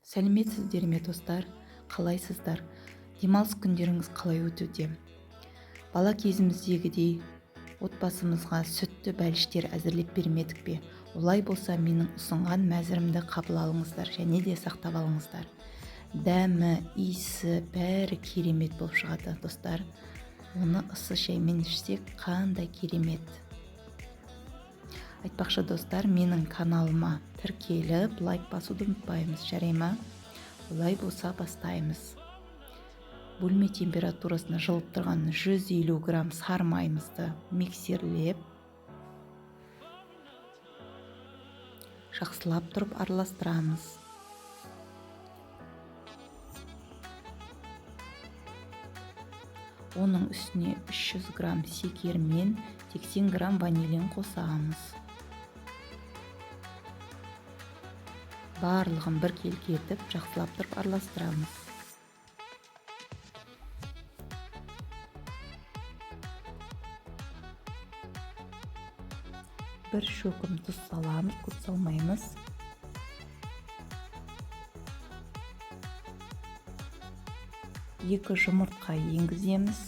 Сәлеметсіздер ме, достар? Қалайсыздар? Демалыс күндеріңіз қалай өтуде? Бала кезіміздегідей отбасымызға сүтті бәліштер әзірлеп бермедік пе? Олай болса, менің ұсынған мәзірімді қабыл алыңыздар және де сақтап алыңыздар. Дәмі, иісі бәрі керемет болып шығады, достар. Оны ысы шаймен ішсек қандай керемет. Айтпақшы, достар, менің каналыма тіркеліп, лайк басуды ұмытпаймыз, жарай ма? Олай болса, бастаймыз. Бөлме температурасында жылып тұрған 150 грамм сары майымызды миксерлеп, жақсылап тұрып араластырамыз. Оның үстіне 300 грамм шекер мен 80 грамм ванилин қосамыз. Барлығын біркелкі етіп, жақсылап тұрып араластырамыз. Бір шөкім тұз саламыз, көп салмаймыз. 2 жұмыртқа енгіземіз.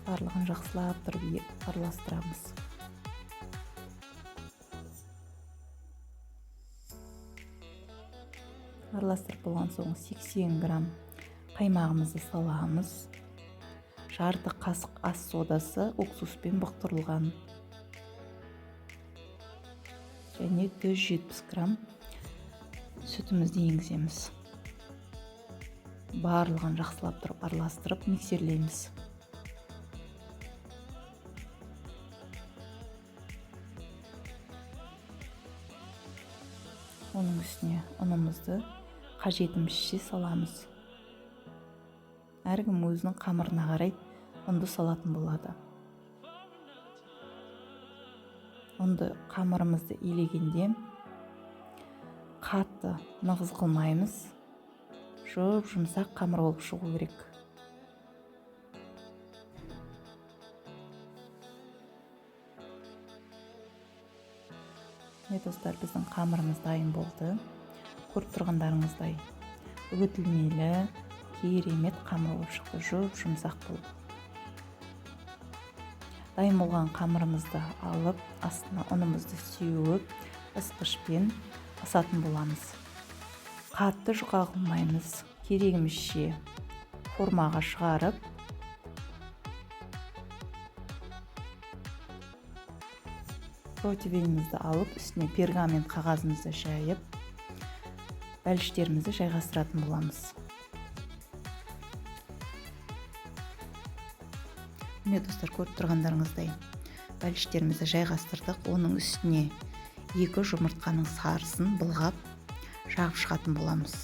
Барлығын жақсылап тұрып араластырамыз. Араластырып болған соң 80 грамм қаймағымызды саламыз. Жарты қасық ас содасы уксуспен бұқтырылған. Және 170 грамм сүтімізді енгіземіз. Барлығын жақсылап тұрып араластырып миксерлейміз. Оның үстіне ұнымызды қажетімізше саламыз. Әркім өзінің қамырына қарай ұнды салатын болады. Ұнды қамырымызды илегенде қатты нығыз қылмаймыз. Жұп-жұмсақ қамыр болып шығу керек. Міне, достар, біздің қамырымыз дайын болды. Көріп тұрғандарыңыздай үгітілмелі керемет қамыр болып шықты, жұп-жұмсақ болып. Дайын болған қамырымызды алып, астына ұнымызды сеуіп, ысқышпен ысатын боламыз. Қатты жұқа қылмаймыз, керегімізше формаға шығарып, противенімізді алып, үстіне пергамент қағазымызды жайып, бәліштерімізді жайғастыратын боламыз. Міне, достар, көріп тұрғандарыңыздай бәліштерімізді жайғастырдық. Оның үстіне 2 жұмыртқаның сарысын былғап жағып шығатын боламыз.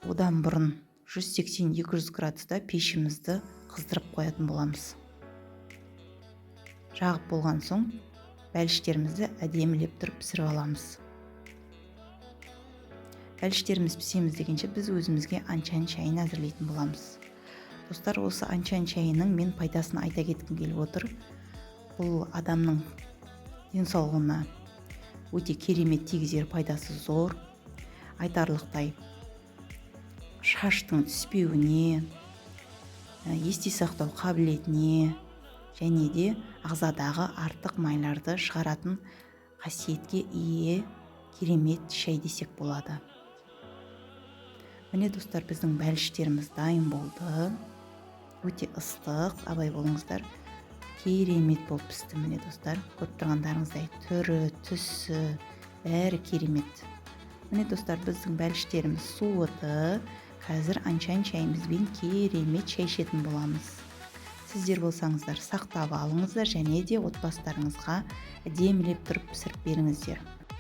Одан бұрын 180-200 градуста пешімізді қыздырып қоятын боламыз. Жағып болған соң бәліштерімізді әдемілеп тұрып пісіріп аламыз. Бәліштеріміз пісеміз дегенше біз өзімізге анчан шайын әзірлейтін боламыз. Достар, осы анчан шайының мен пайдасын айта кеткім келіп отыр. Бұл адамның денсаулығына өте керемет тигізер пайдасы зор. Айтарлықтай шаштың түспеуіне, есте сақтау қабілетіне және де ағзадағы артық майларды шығаратын қасиетке ие керемет шай десек болады. Міне, достар, біздің бәліштеріміз дайын болды. Өте ыстық, абай болыңыздар. Керемет болып пісті, міне, достар. Көріп тұрғандарыңыздай түрі, түсі, бәрі керемет. Міне, достар, біздің бәліштеріміз суыды. Қазір анчан шайымызбен керемет шай ішетін боламыз. Сіздер болсаңыздар сақтап алыңыздар және де отбасыларыңызға әдемілеп тұрып пісіріп беріңіздер.